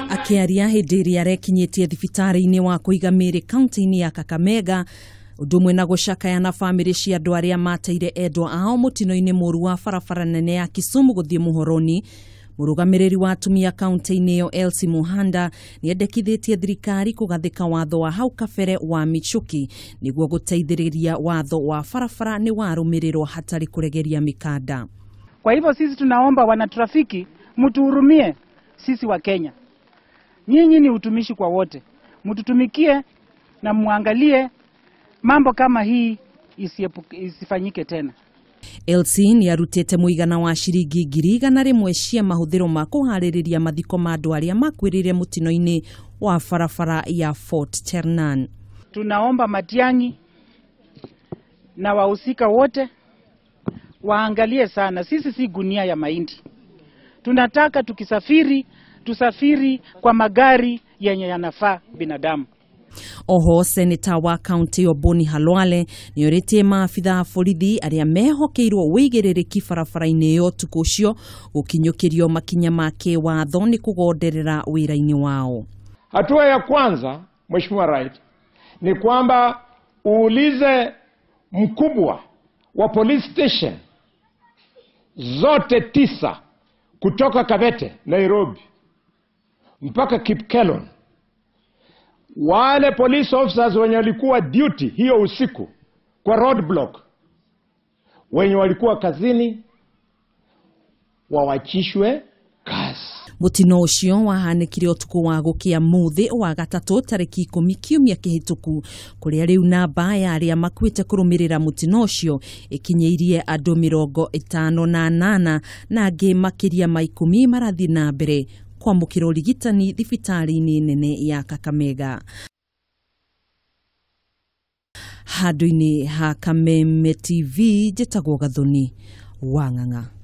Akĩaria hĩndĩ ĩrĩa arekinyĩtie thibitarĩ-inĩ wa kũiga mĩĩrĩ kaunti-inĩ ya Kakamega, ũndũ ũmwe na gũcakaya na bamĩrĩ cia andũ arĩa mateire endwa ao mũtino-inĩ mũru wa barabara nene ya Kisumu gũthiĩ Muhoroni, mũrũgamĩrĩri wa atumia kaunti-inĩ ĩyo Elsie Muhanda nĩendekithĩtie thirikari kũgathĩka watho wa hau kabere wa Michuki nĩguo gũteithĩrĩria watho wa barabara nĩ warũmĩrĩrwo hatarĩ kũregeria mikanda. Kwa hivyo sisi tunaomba wanatrafiki mtuhurumie sisi wa Kenya. Nyinyi ni utumishi kwa wote, mtutumikie na muangalie mambo kama hii isifanyike tena. Elsie nĩ arutĩte mũigana wa ciringi 100,000 cia mahũthĩro ma kũharĩrĩria mathiko ma andũ arĩa makuĩrĩire mũtino-inĩ wa barabara ya Fort Ternan. Tunaomba Matiang'i na wahusika wote waangalie sana, sisi si gunia ya mahindi. Tunataka tukisafiri tusafiri kwa magari yenye yanafaa binadamu. Oho seneta wa kaunti yo Boni Halwale nĩorĩtie maabitha a borithi arĩa mehokeirwo wĩigĩrĩrĩki barabara-inĩ ĩyo ũtukũ ũcio gũkinyũkĩrio makinya ma kĩwatho nĩ kũgonderera wĩra-inĩ wao. Hatua ya kwanza, Mheshimiwa Rais, ni kwamba uulize mkubwa wa police station zote 9 kutoka Kabete, Nairobi mpaka Kipkelon, wale police officers wenye walikuwa duty hiyo usiku kwa roadblock, wenye walikuwa kazini wawachishwe kazi. Mutino ucio wahanĩkire ũtukũ wa gũkĩa mũthĩ wa gatatũ tarĩki 10 kiumia kĩhĩtũku, kũrĩa rĩu namba ya arĩa makuĩte kũrũmĩrĩra mũtino ũcio ĩkinyĩirie andũ 58 na angĩ makĩria ma 10 marathiĩ na mbere kwamũkĩra ũrigitani thibitarĩ-inĩ nene ya Kakamega. Handũ-inĩ ha Kameme TV, njĩtagwo Gathoni wa Ng'ang'a.